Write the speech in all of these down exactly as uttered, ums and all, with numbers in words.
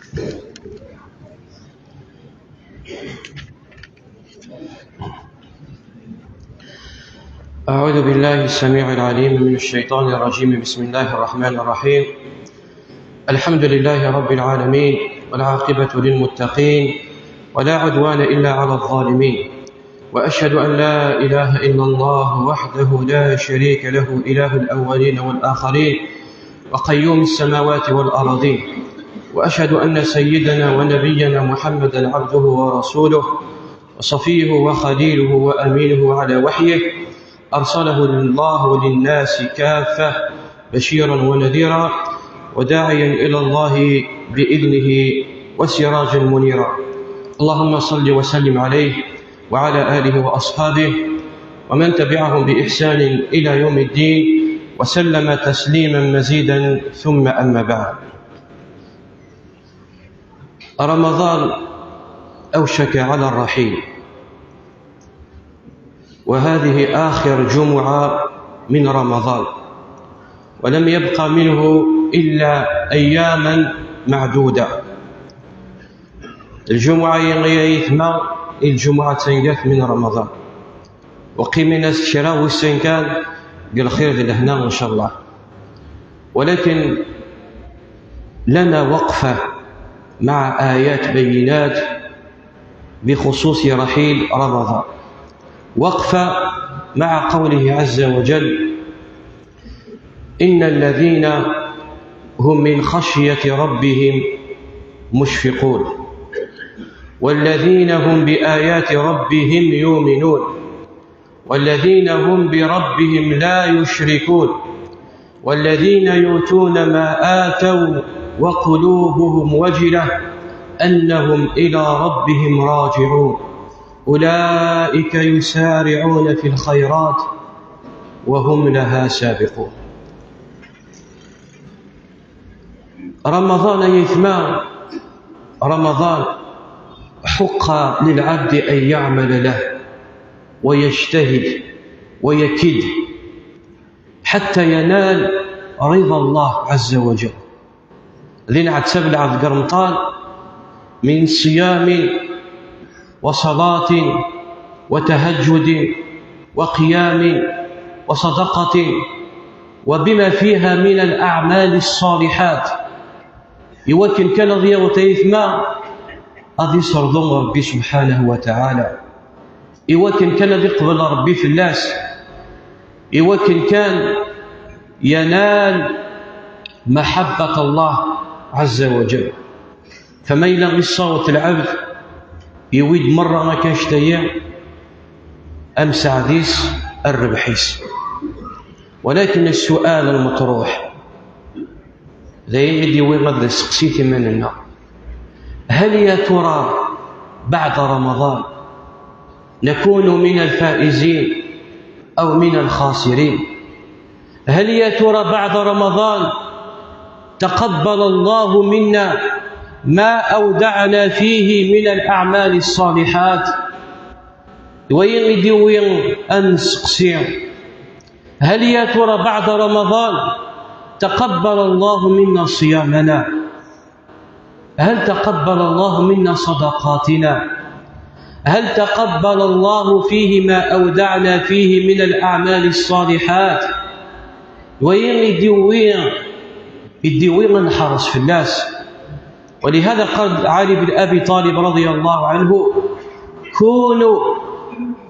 أعوذ بالله السميع العليم من الشيطان الرجيم. بسم الله الرحمن الرحيم. الحمد لله رب العالمين، والعاقبة للمتقين، ولا عدوان إلا على الظالمين، وأشهد أن لا إله إلا الله وحده لا شريك له، إله الأولين والآخرين، وقيوم السماوات والأرضين، وأشهد أن سيدنا ونبينا محمدا عبده ورسوله، وصفيه وخليله وأمينه على وحيه، أرسله الله للناس كافة بشيرا ونذيرا، وداعيا إلى الله بإذنه وسراجا منيرا. اللهم صل وسلم عليه وعلى آله وأصحابه ومن تبعهم بإحسان إلى يوم الدين، وسلم تسليما مزيدا، ثم أما بعد. رمضان أوشك على الرحيل، وهذه آخر جمعة من رمضان، ولم يبق منه إلا أياما معدودة. Lǧumuɛa-yi ay aytma, i lǧumuɛa d taneggaft min Remḍan. Uqimin-as kra wussan kan deg lxir d lehna, ncallah. ولكن لنا وقفة مع آيات بينات بخصوص رحيل رمضان. وقفة مع قوله عز وجل: إن الذين هم من خشية ربهم مشفقون، والذين هم بآيات ربهم يؤمنون، والذين هم بربهم لا يشركون، والذين يؤتون ما آتوا وقلوبهم وجلة أنهم إلى ربهم راجعون، أولئك يسارعون في الخيرات وهم لها سابقون. رمضان يا يتما، رمضان حق للعبد أن يعمل له ويجتهد ويكد حتى ينال رضا الله عز وجل. Din ɛettab lɛebd deg Remḍan من صيام وصلاة وتهجد وقيام وصدقة وبما فيها من الأعمال الصالحات. Iwakken kan ad yaweḍ aytma ad iserḍu Rebbi subḥanahu wa taɛala, iwakken kan ad iqbel Rebbi fell-as, iwakken kan yanal maḥabbat Allah ɛazza wa jall. Fa ma yella iṣṣawet lɛebd, iwi-d merra akka ccetaya, amsaɛd-is, rrbeḥ-is. ولكن السؤال المطروح, d ayen i d-iwi ad nesteqsi iman-nneɣ: هل يا ترى بعد رمضان نكون من الفائزين أو من الخاسرين؟ هل يا ترى بعد رمضان تقبل الله منا ما أودعنا فيه من الأعمال الصالحات؟ D wayi i d-iwi ad nesteqsi: هل يا ترى بعد رمضان تقبل الله منا صيامنا؟ هل تقبل الله منا صدقاتنا؟ هل تقبل الله فيه ما أودعنا فيه من الأعمال الصالحات؟ D wayi i d-iwi, i d-iwi ad nḥerṣ fell-as. ولهذا قال علي بن أبي طالب رضي الله عنه: كونوا،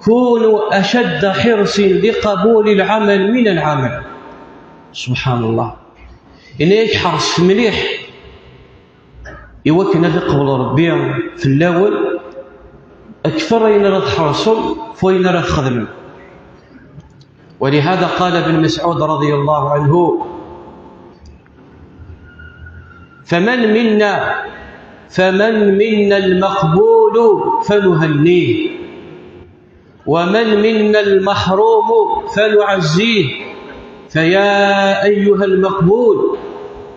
كونوا أشد حرص لقبول العمل من العمل. سبحان الله. Ini-ak ḥerṣet mliḥ iwakken ad iqbel Rebbi fell-awen akter ayen ara tḥerṣem f wayen ara txedmem. ولهذا قال ابن مسعود رضي الله عنه: فمن منا، فمن منا المقبول فنهنيه، ومن منا المحروم فنعزيه، فيا أيها المقبول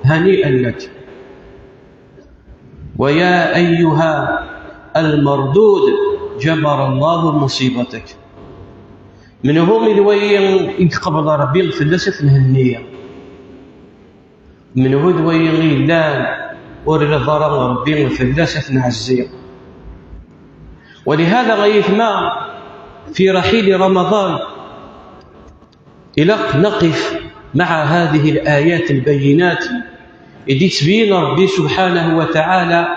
هنيئا لك، ويا أيها المردود جبر الله مصيبتك. Menhu d wayi i yeqbel Rebbi fell-as ad t-nhenni? Menhu d wayi i yellan ur illa ara Ṛebbi fell-as ad t-nɛezzi. ولهذا غيث ما في رحيل رمضان إلى نقف مع هذه الآيات البينات اللي تبين ربي سبحانه وتعالى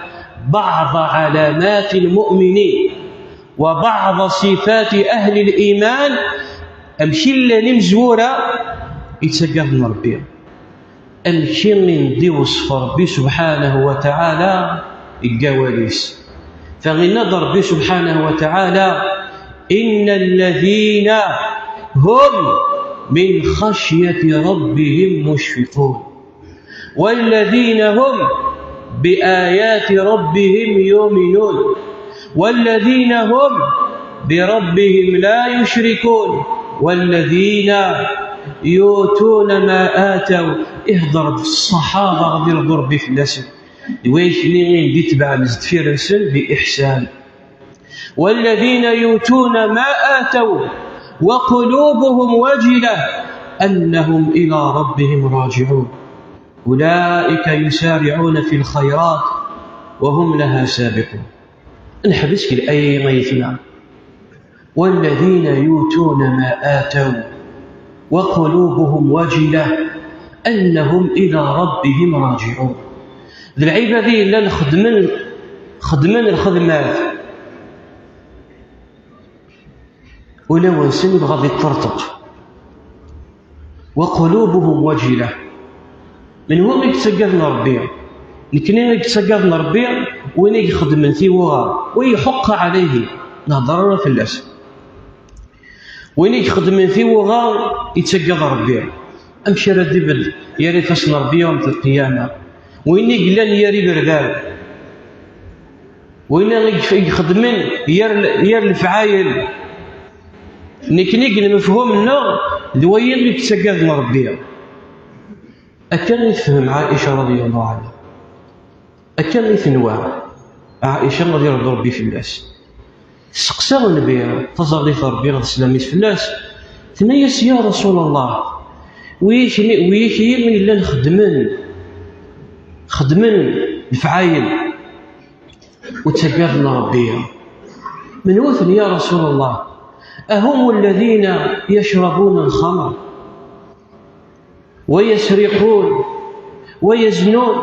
بعض علامات المؤمنين وبعض صفات أهل الإيمان. أمشي لنا مزورة يتسقف من ربي. Amek i d-iweṣṣef Ṛebbi subḥanahu wa taɛala deg wawal-is? Fa yenna-d Ṛebbi subḥanahu wa taɛala: إن الذين هم من خشية ربهم مشفقون والذين هم بآيات ربهم يؤمنون والذين هم بربهم لا يشركون والذين يؤتون ما آتوا. Ihder-d ṣṣaḥaba ɣer Ṛebbi fell-asen, d wayen-nni i d-itebɛen zedfir-nsen bi iḥsan. والذين يؤتون ما آتوا وقلوبهم وجلة أنهم إلى ربهم راجعون أولئك يسارعون في الخيرات وهم لها سابقون. Neḥbes deg laya-agi ay aytma: والذين يؤتون ما آتوا وقلوبهم وجلة أنهم إلى ربهم راجعون. D lɛibad i yellan xedmen, xedmen lxedmat, ulawen-nsen yebɣa ad iṭṭerṭeq. وقلوبهم وجلة. Menhu i yettaggaden Ṛebbi? Nekni i yettaggaden Ṛebbi, win i ixeddmen tiwuɣa, ويحق عليه, nehder ara fell-as. Win i ixeddmen tiwuɣa yettaggad Ṛebbi. Amek ara d-ibedd yar ifassen n Ṛebbi yawm lqiyama? Win i yellan yar iberdan, win i ixeddmen yar, yar lefɛayel. Nekni deg lemefhum-nneɣ d wayen i yettaggaden Ṛebbi. Akka i tefhem Ɛaica رضي الله عنها. Akka i tenwa Ɛaica, ad iṛḍu Ṛebbi fell-as. Testeqsa Nnbi, taẓallit n Ṛebbi d sslam-is fell-as, tenna-yas: يا رسول الله, wi ak-, wi ak-, i yellan xeddmen, xeddmen lefɛayel, ur ttaggaden Ṛebbi. Menhu-ten, يا رسول الله؟ أهم الذين يشربون الخمر ويسرقون ويزنون؟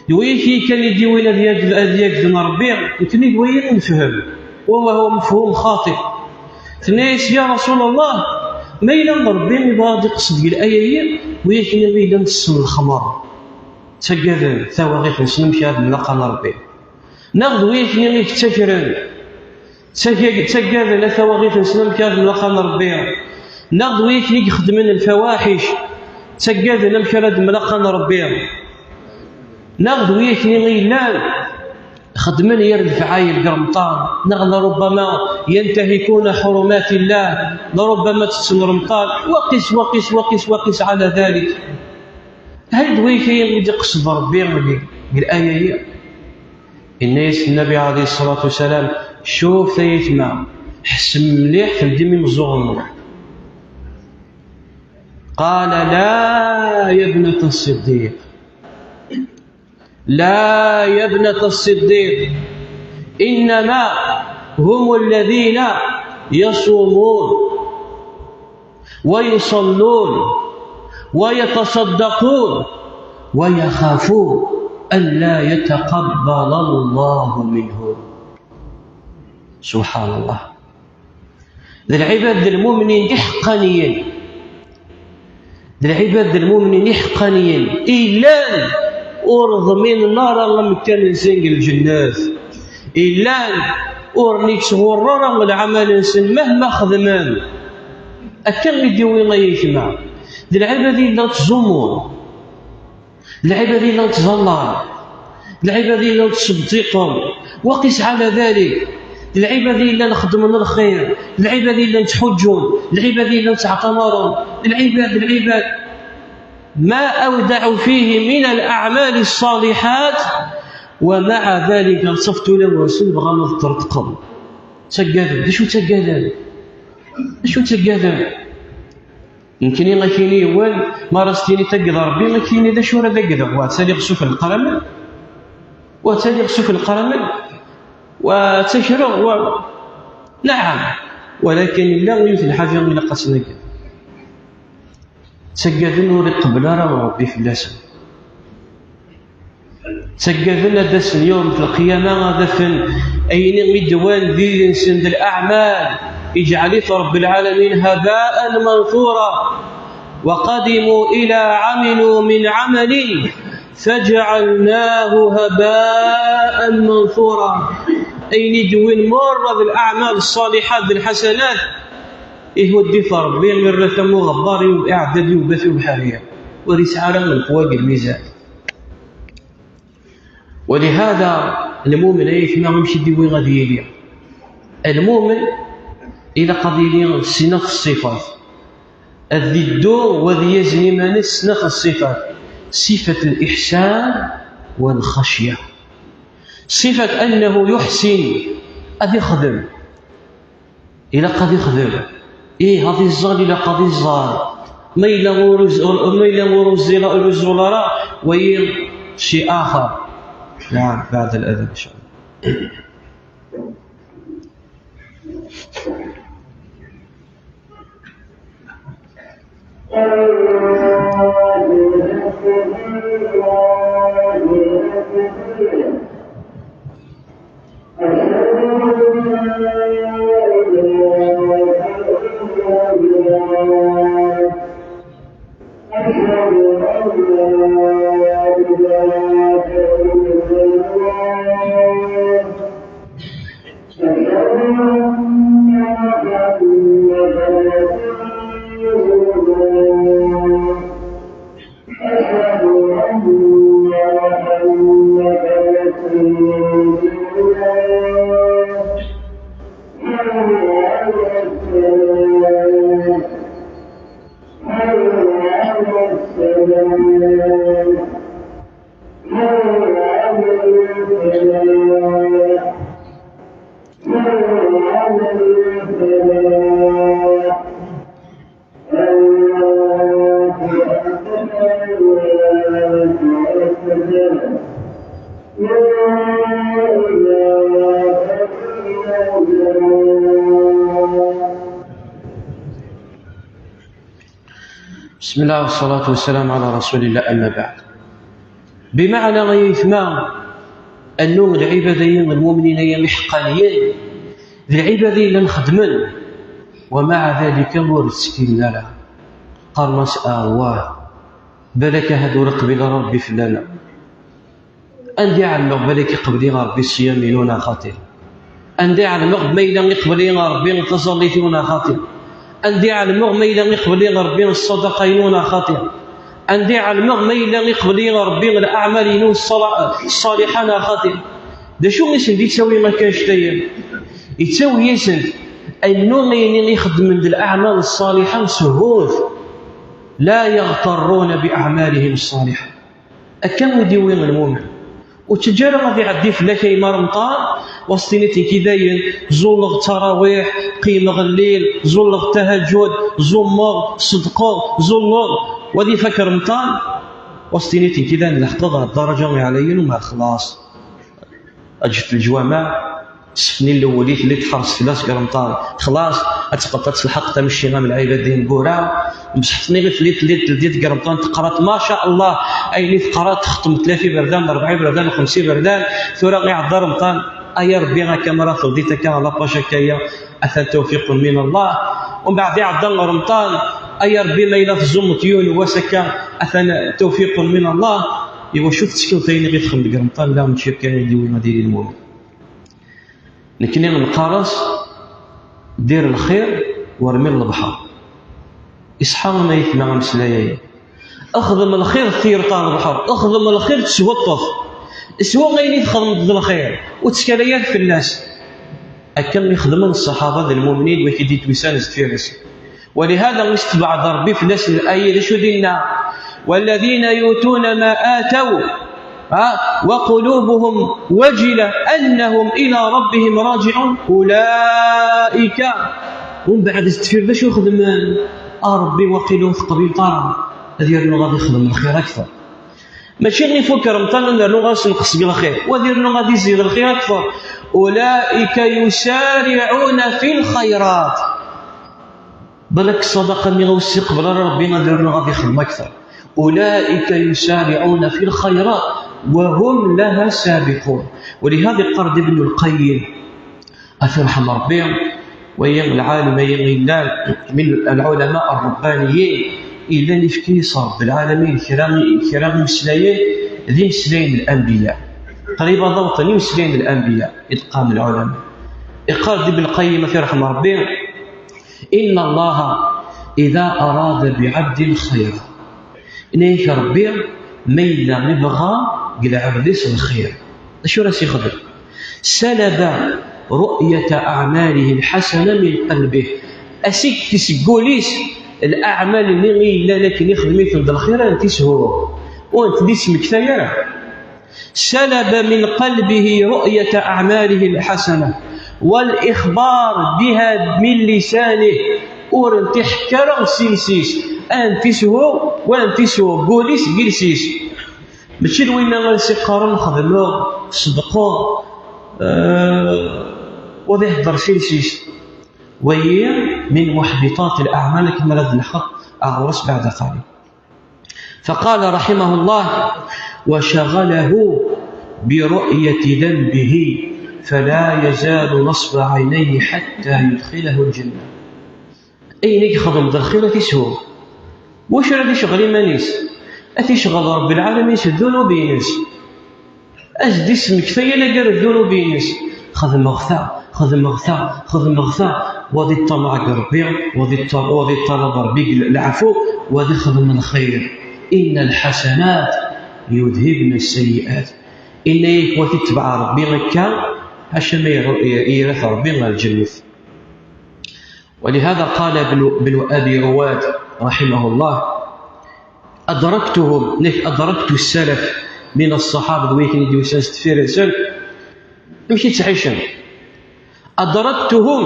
D wigi kan i d-yewwin ad yag-, ad yagden Ṛebbi, nekni d wayen i nefhem. وما هو مفهوم خاطئ. Tenna-yas: يا رسول الله, ma yella Ṛebbi ibɣa ad iqsed deg laya-agi, wigi kan i yellan tessen lxemr, ttaggaden tawaɣit-nsen amek ara d-mlaqan Ṛebbi. Neɣ d wigi i yettakren, ttagag-, ttaggaden a tawaɣit-nsen amek ara d-mlaqan Ṛebbi. Neɣ d wigi i ixeddmen lfawaḥic, ttaggaden amek ara d-mlaqan Ṛebbi. Neɣ d wigi i yellan xeddmen yir lefɛayel deg Remḍan, neɣ لربما ينتهكون حرمات الله, لربما tetten Remḍan, وقس، وقس، وقس، وقس على ذلك. Hal d wigi i d-iqsed Ṛebbi deg, deg laya-agi? Yenna-yas Nnbi عليه الصلاة والسلام: Cuf ay aytma, ḥessem mliḥ, teldim imeẓẓuɣen-nwen. قال: لا يا ابنة الصديق، لا يا ابنة الصديق، إنما هم الذين يصومون ويصلون ويتصدقون ويخافون ألا يتقبل الله منهم. سبحان الله. D lɛibad d lmumnin iḥeqqaniyen. D lɛibad d lmumnin iḥeqqaniyen. Illan ur ḍminen ara amkan-nsen deg lǧennet. Illan ur nettɣurr ara leɛmal-nsen mahma xedmen. Akka i d-iwwi ay aytma. D lɛibad i yellan ttẓummun. D lɛibad i yellan ttẓallan. D lɛibad i yellan ttṣeddiqen. وقس على ذلك. D lɛibad i yellan xeddmen lxir. D lɛibad i yellan ttḥuǧǧun. D lɛibad i yellan ttɛeṭṭamaren. D lɛibad, d lɛibad. ما أودعوا فيه من الأعمال الصالحات، ومع ذلك ṣṣafṭ ulawen-nsen bɣan ad ṭṭerṭqen. Ttaggaden. D acu ttaggaden? D acu ttaggaden? Nekni ad k-yini yiwen, ma ara s-tini tagged Ṛebbi, ad k-yini d acu ara d-agdeɣ, wa ttaliɣ sufell n leqrama? وتالي خصو في القرامل وتكره و... نعم، ولكن إلا يوث الحاجة من قصنك. Ttaggaden ur iqebbel ara Ṛebbi fell-asen. Ttaggaden ad d-asen yawm lqiyama, ad afen ayen i d-wwan d idinsen d leɛmal, iǧɛel-it Ṛebbi lɛalamin هباء منثورا. وقدموا إلى عملوا من عمل فجعلناه هباء منثورا. Ayen i d-wwin merra d leɛmal ṣṣaliḥat d lḥasanat, ihudd-it Ṛebbi, irra-t am uɣebbar, iɛedda-d iwebba-t i ubeḥri. Ur yesɛi ara lqwa deg lmizan. ولهذا, lmumen, ay aytma, amek i d-iwi ad yili? Lmumen, ilaq ad yili snat ṣṣifat. Ad iddu, ad yazen iman-is snat ṣṣifat. صفة الإحسان والخشية. صفة أنه يحسن, ad ixdem. Ilaq ad ixdem. Ih, ad iẓẓal, ilaq ad iẓẓal. Ma yella ur uz-, ur, ma yella ur uẓil, ur uẓul ara, wayi شيء آخر. نعم، بعد الأذان إن شاء الله. بسم الله والصلاة والسلام على رسول الله، أما بعد. بمعنى, ay aytma, أنه العبادة n lmumnin, ay iḥeqqaniyen, d lɛibada i llan xeddmen, ومع ذلك ur ttekkilen ara. Qqaren-as: "Ah, wah, balak ahat ur iqbil ara Ṛebbi fell-aneɣ." Anda i ɛelmeɣ balak iqbel-iyi Ṛebbi ṣṣyam-inu neɣ xaṭi? Anda i ɛelmeɣ ma yella iqbel-iyi Ṛebbi taẓallit-inu neɣ xaṭi? Anda i ɛelmeɣ ma yella iqbel-iyi Ṛebbi ṣṣadaqa-inu neɣ xaṭi? Anda i ɛelmeɣ ma yella iqbel-iyi Ṛebbi leɛmal-inu ṣṣala-, ṣṣaliḥa neɣ xaṭi? D acu i sen-d-yettawi akka anect-ayi? Yettawi-yasen annu ayen i xeddmen d leɛmal ṣṣaliḥa s lhut. لا يغترون بأعمالهم الصالحة. Akka i d-iwi lmumen. Ur ttaǧǧa ara ad iɛeddi fell-ak a yemma Remḍan, wa s-tiniḍ nekki dayen, ẓulleɣ ttarawiḥ, qqimeɣ lleyl, ẓulleɣ tahajjud, ẓummeɣ, ṣeddqeɣ, ẓulleɣ, wa ad ifak Remḍan, wa s-tiniḍ nekki dayen leḥqeɣ ɣer ddaraǧa iɛlayen, u ma xlaṣ. Ad ǧǧet leǧwameɛ, sefni lewwel i telli tḥerṣ fell-as deg Remḍan. Xlaṣ, ad teqqleḍ ad telḥeqeḍ amecci am lɛibad n ineggura. Mbeṣḥ tniɣ i telli telli teldi deg Remḍan teqqareḍ, ma ca Allah, ayen i teqqareḍ textem tlata iberdan, rebɛa iberdan, xemsa iberdan, tura iɛedda Remḍan, ay a Rebbi, akka mi ara teldiḍ akka, la page akka-ya, atan tawfiqun min Allah. Umbeɛd iɛedda Remḍan, ay a Rebbi, ma yella tẓummeḍ yiwen n wass akka, atan tawfiqun min Allah. Iwacu tettkeḍ ayen i ɣ-ixdem deg Remḍan, la mačči akka i d-iwi ad yili lmumen. Nekni neqqar-as: dir lxir, wermi lebḥer. Iṣḥa ama yetma ameslay-ayi. Xdem lxir, tiyreḍ ɣer lebḥer. Xdem lxir, tesweṭṭeḍ. Swa ayen i txedmeḍ d lxir, ur ttkalay ara fell-as. Akka i xedmen ṣṣaḥaba d lmumnin, wid i d-yettwisan sdeffir-s. Walihada, istebɛed Ṛebbi fell-asen laya, d acu d-inna? والذين يؤتون ما آتوا, ha, وقلوبهم وجلة أنهم إلى ربهم راجعون. أولئك. Umbeɛd, sdeffir d acu xedmen? A Ṛebbi, waqil ur teqbileḍ ara. Ad yernu ad ixdem lxir akter. Mačči ifuk Remḍan ad nernu ɣas nqes deg lxir, wa ad irnu ad izid lxir akter. أولئك يسارعون في الخيرات. Balak ṣṣadaqa-nni ur s-iqbel ara Ṛebbi, ad irnu ad ixdem akter. أولئك يسارعون في الخيرات وهم لها سابقون. ولهذا قال ابن القيم، ad t-irḥem Ṛebbi, waya lɛalem-agi yellan min lɛulama ṛṛebbaniyin, yellan ifka-yas Ṛebbi lɛalamin kra, kra imeslayen d imeslayen n lanbiya. Qrib ad awḍen imeslayen n lanbiya, i d-qqaren lɛulama. Iqqar-d Ibn Lqayyim, ad t-irḥem Ṛebbi: إن الله إذا أراد بعبد خيرا. Yenna-yak Ṛebbi, ma yella ibɣa deg lɛebd-is lxir, d acu ara s-ixdem? سلب رؤية أعماله الحسنة من قلبه. As-ikkes seg wul-is leɛmal-nni i yellan akken ixdem-iten d lxir, ad tent-ishu, ur tent-id-ismektay ara. سلب من قلبه رؤية أعماله الحسنة والإخبار بها من لسانه. Ur tent-iḥekk ara s iles-is, ad tent-ishu, wa ad tent-ishu deg wul-is, deg iles-is. Mačči d winna ara s-iqqaren xedmeɣ, ṣedqeɣ, eh, wa ad ihedder s iles-is. Wayi من محبطات الأعمال, akken ara d-nḥeḍ ɣur-s بعد قليل. فقال رحمه الله: وشغله برؤية ذنبه فلا يزال نصب عينيه حتى يدخله الجنة. Ayen i ixdem d lxir ad t-ishu. Wacu ara d-icɣel iman-is? Ad t-icɣel Ṛebbi lɛalamin s ddunub-ines. Ad s-d-ismektay ala gar ddunub-ines. Xedmeɣ ta, xedmeɣ ta, xedmeɣ ta. Wa ad iṭṭamaɛ deg Ṛebbi, wa ad iṭṭa-, wa ad iṭṭalab Ṛebbi leɛfu, wa ad ixdem lxir. إن الحسنات يذهبن السيئات. Inna-yak wa t-itbeɛ Ṛebbi akka, ḥaca ma ira-t Ṛebbi ɣer lǧennet. ولهذا قال ابن، ابن أبي رواد رحمه الله: أدركتهم، nekk أدركت السلف من الصحابة, d wakken i d-yusan s deffir-nsen, amek i ttɛicen. أدركتهم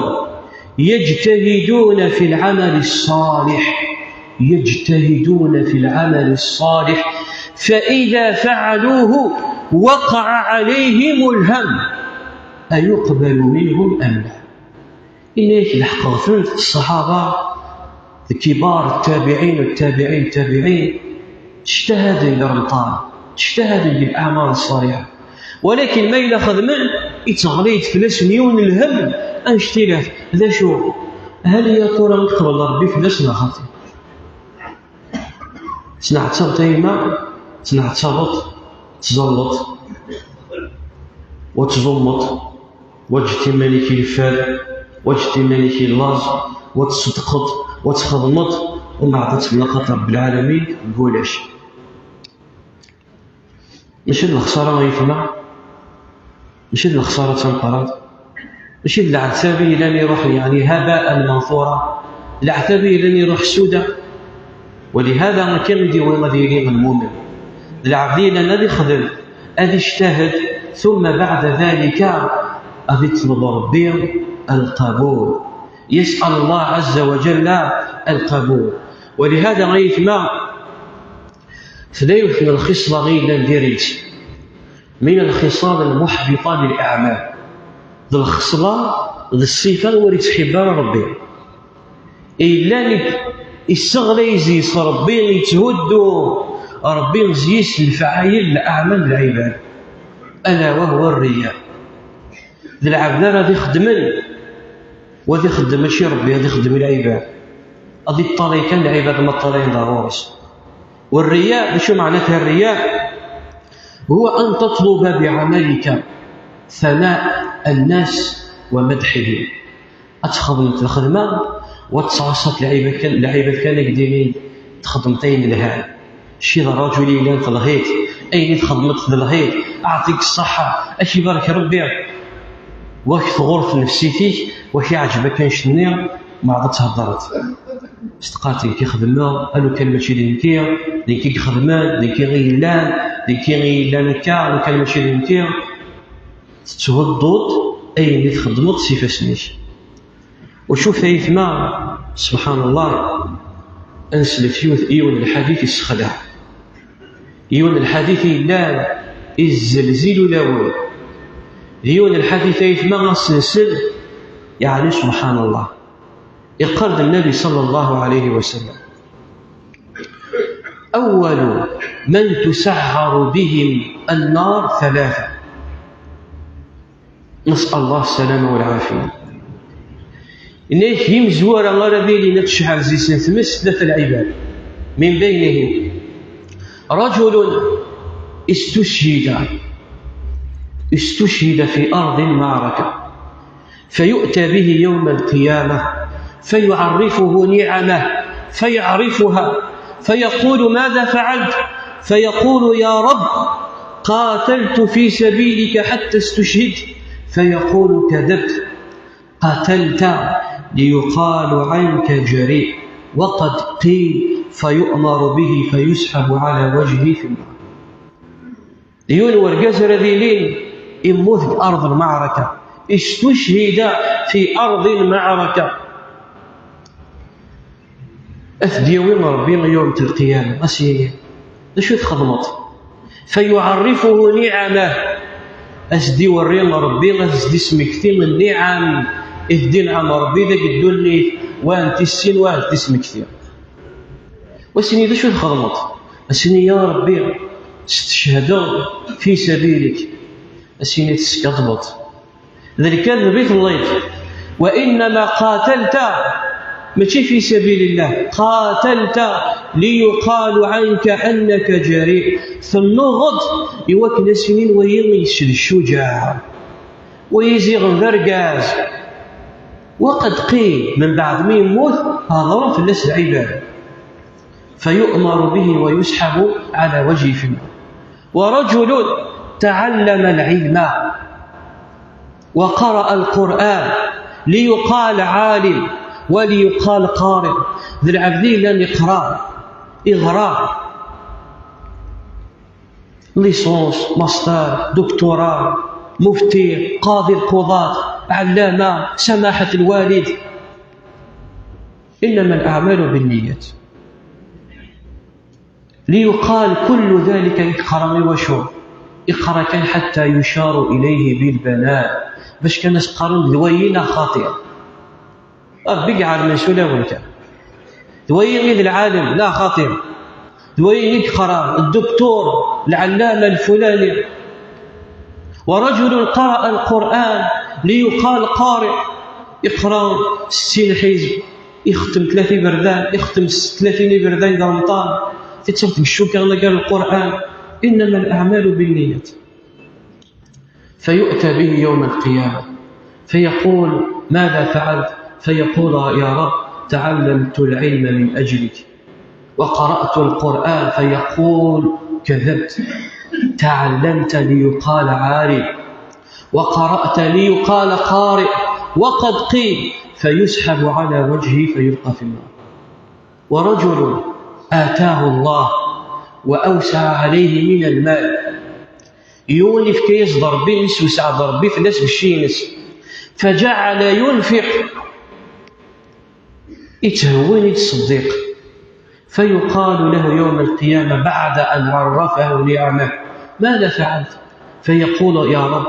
يجتهدون في العمل الصالح، يجتهدون في العمل الصالح، فإذا فعلوه وقع عليهم الهم أيقبل منهم أم لا. Inna-yak leḥqeɣ-ten ṣṣaḥaba, d kibar ttabiɛin, ttabiɛin, ttabiɛin, ttejtahaden di Remḍan, ttejtahaden di leɛmal ṣṣaliḥa. Walakin ma yella xedmen, ittɣelli-d fell-asen yiwen n lhem annect-ilat. D acu? Hal ya tura iqbel Ṛebbi fell-asen neɣ xaṭi? Tettneɛtabeḍ a yemma, tettneɛtabeḍ, tẓalleḍ, wa tẓummeḍ, wa ǧǧet iman-ik i lfal, wa ǧǧet iman-ik i llaẓ, wa tṣeddqeḍ, wa txedmeḍ, umbeɛd ad temlaqaḍ Ṛebbi lɛalamin deg ulac. Mačči d lexṣara ay yetma, mačči d lexṣara d tameqqrant, mačči d leɛtab i yellan iruḥ, yeɛni, هباء منثورا, d leɛtab i yellan iruḥ suda. ولهذا akken i d-yewwi ad yili lmumen. D lɛebd i yellan ad ixdem, ad ijtahed, ثم بعد ذلك ad iṭleb Ṛebbi القبول. يسأل الله عز وجل القبول. ولهذا ay yetma, tella yiwet n lxisla i yellan diri-tt من الخصال المحبطة للأعمال. D lxesla, d ṣṣifa ur ittḥib ara Ṛebbi. Yellan i-, isseɣlay zzi-s Ṛebbi, yetthuddu Ṛebbi zzi-s lefɛayel, leɛmal n lɛibad. ألا وهو الرياء. D lɛebd ara d-ixeddmen, wa ad ixeddem mačči Ṛebbi, ad ixeddem i lɛibad. Ad iṭṭalay kan lɛibad ma ṭṭalayen-d ɣur-s. والرياء, d acu meɛna-t الرياء؟ هو أن تطلب بعملك ثناء الناس ومدحهم. Ad txedmeḍ lxedma, wa ad tettɛassaḍ lɛibad kan, lɛibad kan ad k-d-inin txedmeḍ ayen lhan. Ci d ṛṛaǧul i yellan telhiḍ, ayen i txedmeḍ telhiḍ, aɛṭik ṣṣaḥa, ad k-ibarek Ṛebbi. Wa k-tɣur tnefsit-ik, wa k-iɛǧeb akka annect-nni, meɛd ad theddreḍ. Teqqar-d nekk i xedmeɣ, a lukan mačči d nekki, d nekki i ixedmen, d nekki i yellan, d nekki i yellan akka, a lukan mačči d nekki. Tetthudduḍ ayen i txedmeḍ s ifassen-ik. وشوف أيتما، سبحان الله، أنسلت يوث إيون الحديث السخدع. Yiwen n lḥadit yellan izzelzil ulawen. D yiwen n lḥadit ay tma ass-nsen, yeɛni subḥan Allah. Iqqar-d Nnabi ṣalla Llahu ɛalayhi wa sallam: أول من تسعر بهم النار ثلاثة. نسأل الله السلامة والعافية. Yenna-yak yimezwura ara d-ilin ad tecɛel zzi-sen tmes tlata lɛibad. من بينهم رجل استشهد، استشهد في أرض المعركة، فيؤتى به يوم القيامة فيعرفه نعمه فيعرفها، فيقول: ماذا فعلت؟ فيقول: يا رب، قاتلت في سبيلك حتى استشهدت. فيقول: كذبت، قتلت ليقال عنك جريء، وقد قيل، فيؤمر به فيسحب على وجهه في النار. Yiwen wergaz ara d-ilin immut deg أرض المعركة، استشهد في أرض المعركة. Ad t-d-yawi Ṛebbi yawm lqiyama, ad s-yini: "D acu i txedmeḍ?" فيعرفه نعمه. Ad s-d-iwerri Ṛebbi, ad s-d-ismekti nniɛam i t-d-inɛam Ṛebbi deg ddunit, wa n tissin, wa n tismekti. Wa s-yini: "D acu i txedmeḍ?" Ad s-yini: "Ya Ṛebbi, stecehdeɣ fi sabilik." Ad s-yini: "Teskaddbeḍ." D lkadeb i telliḍ. وإنما قاتلت، mačči في سبيل الله، قاتلت ليقال عنك أنك جريء. Tennuɣeḍ i wakken ad s-inin wayi yečč d ccuǧeɛ, wayi ziɣen d argaz. وقد قيل, من بعد mi yemmut, hedṛen fell-as lɛibad. فيؤمر به ويسحب على وجهه في النار. ورجل تعلم العلم وقرأ القرآن ليقال عالم وليقال قارئ. D lɛebd yellan iqra, iɣra. Licence, master, doctorat, mufti, قاضي القضاة, علامة, سماحة الوالد. إنما الأعمال بالنيات. ليقال كل ذلك. Iqra i wacu? Iqra kan حتى يشار إليه بالبنان. Bac kan as-qqaren d wayi neɣ xaṭi. Ṛebbi i iɛelmen s ulawen kan. D wayi i d lɛalem neɣ xaṭi? D wayi i yeqra الدكتور, العلامة الفلاني. ورجل قرأ القرآن ليقال قارئ. Iqra settin ḥizb, ixtem tlata iberdan, ixtem s-, tlatin iberdan di Remḍan, tettaɣ tgeccu kan agar Lqur'an. إنما الأعمال بالنيات. فيؤتى به يوم القيامة فيقول: ماذا فعلت؟ فيقول: يا رب، تعلمت العلم من أجلك وقرأت القرآن. فيقول: كذبت، تعلمت ليقال عالم، وقرأت ليقال قارئ، وقد قيل، فيسحب على وجهه فيلقى في النار. ورجل آتاه الله وأوسع عليه من المال. Yiwen ifka-yas-d Ṛebbi, yessewseɛ-d Ṛebbi fell-as deg cci-ines. فجعل ينفق. Itthewwin, ittṣeddiq. فيقال له يوم القيامة بعد أن عرفه نعمه: ماذا فعلت؟ فيقول: يا رب،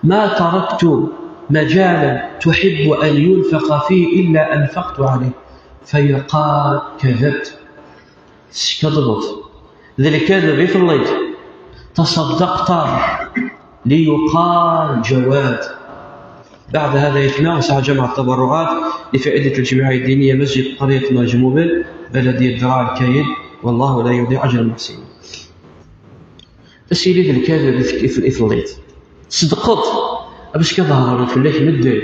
ما تركت مجالا تحب أن ينفق فيه إلا أنفقت عليه. فيقال: كذبت. Teskaddbeḍ. D lkadeb i telliḍ. تصدقت ليقال جواد. بعد هذا يتنا ساعة جمع التبرعات لفائدة الجمعية الدينية مسجد قرية مجموبل، بلدية دراع الكاين، والله لا يضيع أجر المحسنين. Asili d lkadeb i t-, i t-, i telliḍ. Tṣeddqeḍ, amek ad hedṛen fell-ak medden.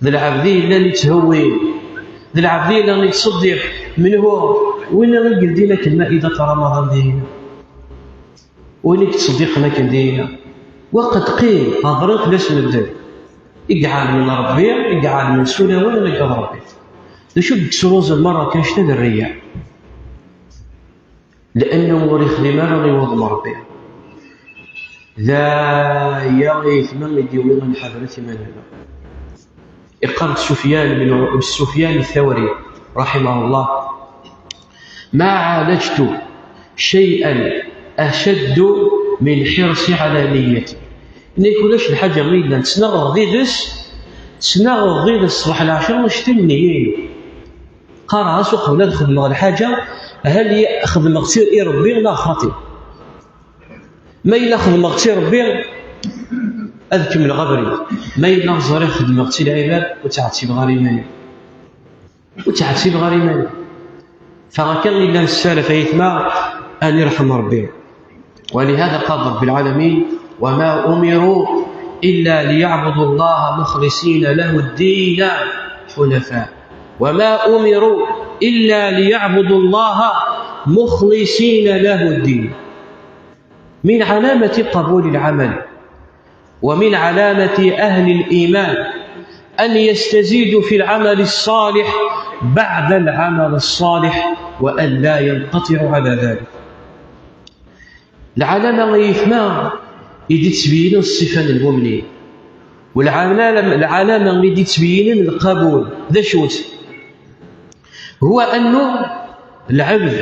D lɛebd i yellan yetthewwin, d lɛebd i yellan yettṣeddiq. Menhu? Win i yeldin akken ma'idat Ramaḍan dihin. Win i yettṣeddiqen akken dihin. وقد قيل, hedṛen fell-as medden. I iɛelmen Ṛebbi, i iɛelmen s ulawen, i igad Ṛebbi. D acu i yesruẓen merra kan ccna d rriya. Li'annahu ur ixdim ara i wuḍem Ṛebbi. D aya ay aytma i d-yewwi ad nḥadret iman-nneɣ. Iqqar-d Sufyan bin, Sufyan Thawri, raḥimahullah: ما عالجت شيئا أشد من حرصي على نيتي. Nnig ulac lḥaǧa mi yellan ttnaɣeɣ did-s, ttnaɣeɣ did-s ṣṣbeḥ leɛca anect n nniya-inu. Qqareɣ-as uqbel ad xedmeɣ lḥaǧa, hal xedmeɣ-tt i Rebbi neɣ xaṭi. Ma yella xedmeɣ-tt i Rebbi, ad kemmleɣ abrid. Ma yella ẓriɣ xedmeɣ-tt i lɛibad, ur ttɛettibeɣ ara iman-iw. Ur ttɛettibeɣ ara iman-iw. Fa akka i llan ssalaf, ay aytma, ad nirḥem Rebbi. ولهذا قال رب العالمين: وما أمروا إلا ليعبدوا الله مخلصين له الدين حنفاء. وما أمروا إلا ليعبدوا الله مخلصين له الدين. من علامة قبول العمل، ومن علامة أهل الإيمان أن يستزيدوا في العمل الصالح بعد العمل الصالح، وأن لا ينقطعوا على ذلك. Lɛalama ay aytma i d-ittbeyyinen ṣṣifa n lmumnin, u lɛalama, lɛalama i d-ittbeyyinen lqabul, d acu-tt? هو أنه العبد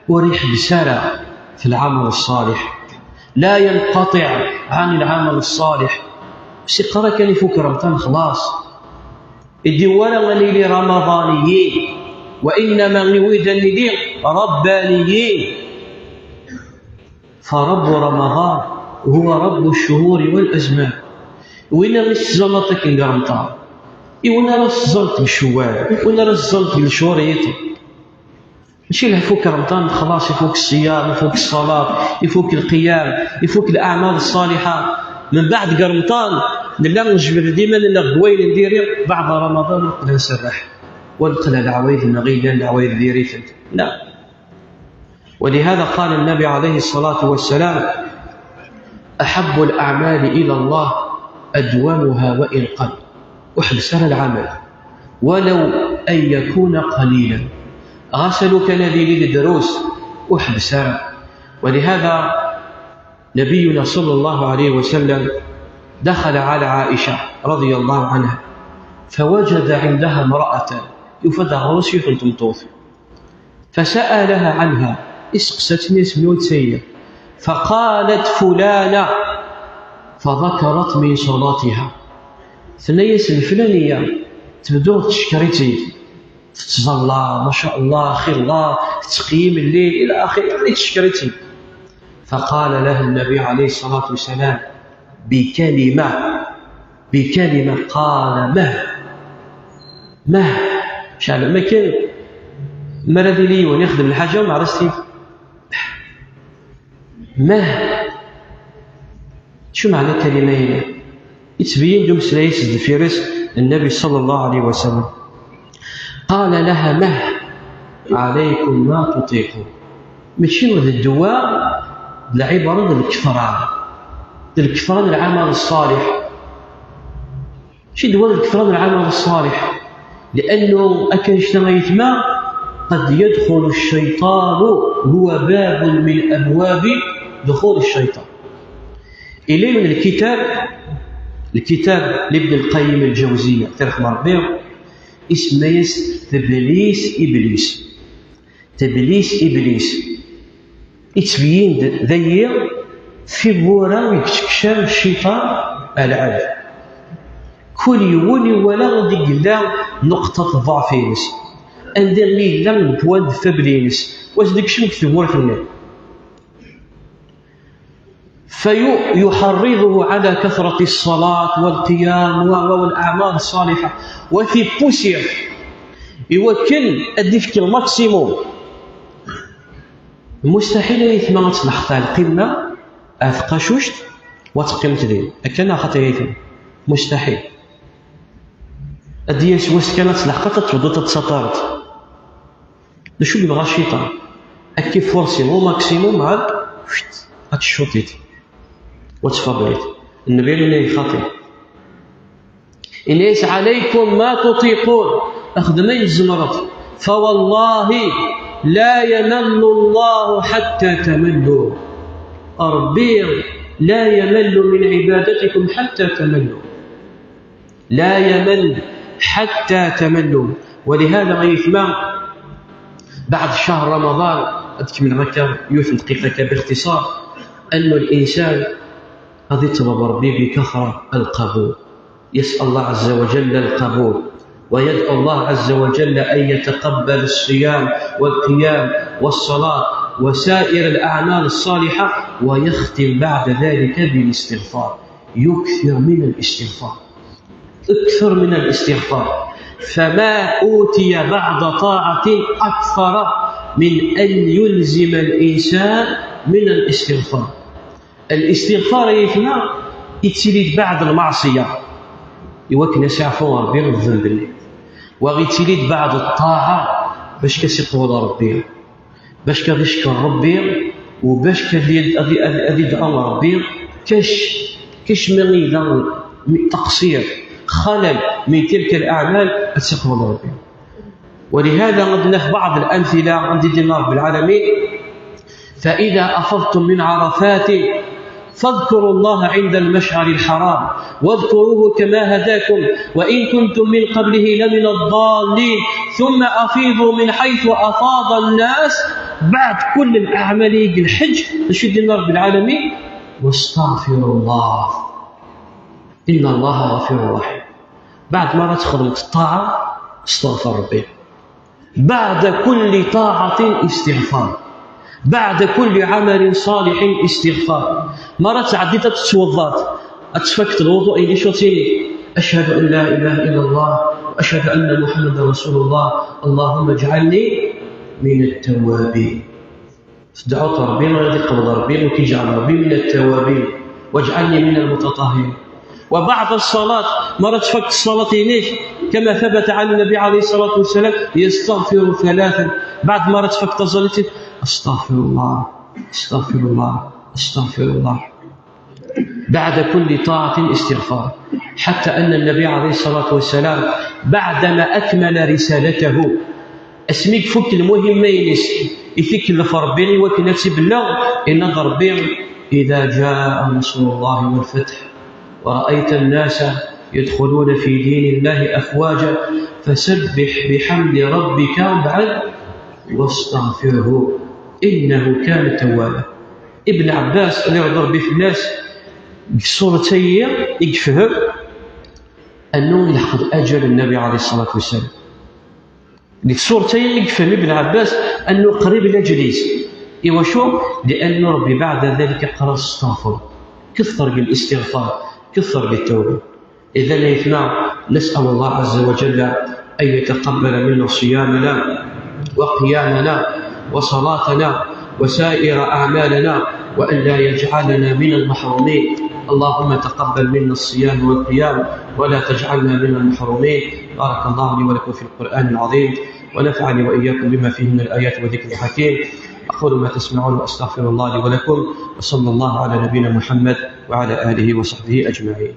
ur iḥebbes ara في العمل الصالح، لا ينقطع عن العمل الصالح. Si qqar akken ifuk Remḍan xlaṣ. I d-iwala ad nili Ramaḍaniyin, وإنما i wid ad nili Rabbaniyin. فرب رمضان هو رب الشهور والأزمان. Win ara s-tẓalleḍ akken deg Remḍan, i win ara s-tẓalleḍ deg Cewwal, win ara s-tẓalleḍ deg lecɣal-agi. Mačči la ifuk Remḍan xlaṣ, ifuk ṣṣiyam, ifuk ṣṣalat, ifuk lqiyam, ifuk leɛmal ṣṣaliḥa. Mbeɛd deg Remḍan nella njbed-d iman-nneɣ deg wayen n diri, beɛd Remḍan neqqel ad nserreḥ, wa neqqel ar leɛwayed-nneɣ i yellan leɛwayed diri-tent. La. ولهذا قال النبي عليه الصلاة والسلام: أحب الأعمال إلى الله أدومها وإن قل. Ur ḥebbes ara lɛamal, ولو أن يكون قليلا. Ɣas a lukan ad yili d drus, ur ḥebbes ara. ولهذا نبينا صلى الله عليه وسلم دخل على عائشة رضي الله عنها، فوجد عندها امرأة، yufa-d ɣur-s yiwet n tmeṭṭut. فسألها عنها، iseqsa-tt, yenna-yas: "Menwa-tt ayi?" فقالت: "فلانة." فذكرت من صلاتها. Tenna-yas: "Leflaniya, tbeddu tettcekker-itt-id. Tettẓalla, ma sha Allah, xir Allah, tettqeyyim lleyl, ila axiri, yeɛni tettcekker-itt-id." فقال لها النبي عليه الصلاة والسلام بكلمة، بكلمة، قال: "مه، مه". Ceɛl, ma kan, mi ara d-yili yiwen ixdem lḥaǧa, meɛna s-t-, mah. Acu meɛna kalima-agi? Yettbeyyin-d umeslay-is deffir-s Nnabi صلى الله عليه وسلم. قال لها: "مه، عليكم ما تطيقون." Mačči d ddwa, d lɛibara d lkefra, d lkefra n lɛamal ṣṣaliḥ. Mačči d ddwa d lkefra n lɛamal ṣṣaliḥ, لأنه akken ccna aytma, قد يدخل الشيطان، هو باب من أبواب دخول الشيطان. Ila yiwen lkitab, lkitab n Ibn Lqayyim Lǧawziya, ad t-irḥem Ṛebbi, isemma-yas Teblis Iblis. Teblis Iblis. Ittbeyyin-d dayi tiwwura i yettekcam cciṭan ar lɛebd. Kul yiwen iwala anda i yella nuqṭa n ḍḍeɛf-ines, anda i yella point faible-ines, u ad ikcem deg tewwurt-nni. فيحرضه على كثرة الصلاة والقيام و-، و-، والأعمال الصالحة، وتيبوسي iwakken ad d-ifk lmaksimun. Mustaḥil ay aytma ad tleḥqeḍ ar lqimma, ar tqacuct, wa teqqimeḍ din. Akka neɣ xaṭi ay aytma? Mustaḥil. Ad d-yas wass kan ad tleḥqeḍ, ad tebduḍ ad tsaṭareḍ. D acu i yebɣa cciṭan? Ad k-ifursi au maximum, ɛad, ad tcuṭiḍ. Wa tfadliḍ. Nnbi yenna-yas xaṭi. Yenna-yas: "Ɛalaykum ma tutiqun." Xdem ayen tzemreḍ. فوالله لا يمل الله حتى تملوا. Ṛebbi لا يمل من عبادتكم حتى تملوا. لا يمل حتى تملوا. ولهذا ay aytma, بعد شهر رمضان ad kemmleɣ akka yiwet n dqiqa akka باختصار, أنه الإنسان غادي يطلب ربي بكثرة القبول, يسأل الله عز وجل القبول, ويدعو الله عز وجل أن يتقبل الصيام والقيام والصلاة وسائر الأعمال الصالحة, ويختم بعد ذلك بالاستغفار, يكثر من الاستغفار, اكثر من الاستغفار. فما أوتي بعد طاعة أكثر من أن يلزم الإنسان من الاستغفار. الاستغفار يا إخوان يتسيلي بعد المعصية, يوكل يسعفو ربي الذنب اللي, وغيتسيلي بعد الطاعة باش كسيقول ربي, باش كغيشكر ربي, وباش كذي أذي أذي أذي دعاء ربي, كاش كاش من إذا تقصير, خلل من تلك الأعمال أتسيقول ربي. ولهذا عندنا في بعض الأمثلة عند دين رب العالمين: فإذا أفضتم من عرفات فاذكروا الله عند المشعر الحرام واذكروه كما هداكم وإن كنتم من قبله لمن الضالين ثم أفيضوا من حيث أفاض الناس. بعد كل الأعمال يجي الحج, شو دين رب العالمين؟ واستغفروا الله إن الله غفور رحيم. بعد ما تخدم الطاعة استغفر ربي. بعد كل طاعة استغفار, بعد كل عمل صالح استغفار. مرة تعديت تتوضات, أتفكت الوضوء إلي شوتيني: أشهد أن لا إله إلا الله وأشهد أن محمدا رسول الله, اللهم اجعلني من التوابين. تدعو ربي غادي يقبل ربي وكيجعل ربي من التوابين, واجعلني من المتطهرين. وبعد الصلاة, مرة تفك الصلاة إليك كما ثبت عن النبي عليه الصلاة والسلام, يستغفر ثلاثا. بعد مرة تفك الصلاة: أستغفر الله, أستغفر الله, أستغفر الله. بعد كل طاعة استغفار, حتى أن النبي عليه الصلاة والسلام بعدما أكمل رسالته, أسميك فك المهمة ينس, يفك الفربين وكنا تبلغ إن ربي: إذا جاء نصر الله والفتح ورأيت الناس يدخلون في دين الله أفواجا فسبح بحمد ربك بعد واستغفره إنه كان توابا. ابن عباس اللي يهضر به في الناس, الصورة هي يفهم أنه يلحق أجل النبي عليه الصلاة والسلام. الصورة هي يفهم ابن عباس أنه قريب لأجليس. إيوا شو؟ لأنه ربي بعد ذلك قرأ استغفر, كثر بالاستغفار, كثر بالتوبة. إذا يا إخوان, نسأل الله عز وجل أن يتقبل منا صيامنا وقيامنا وصلاتنا وسائر أعمالنا, وأن لا يجعلنا من المحرومين. اللهم تقبل منا الصيام والقيام ولا تجعلنا من المحرومين. بارك الله لي ولكم في القرآن العظيم, ونفعني وإياكم بما فيه من الآيات والذكر الحكيم. أقول ما تسمعون وأستغفر الله لي ولكم, وصلى الله على نبينا محمد وعلى آله وصحبه أجمعين.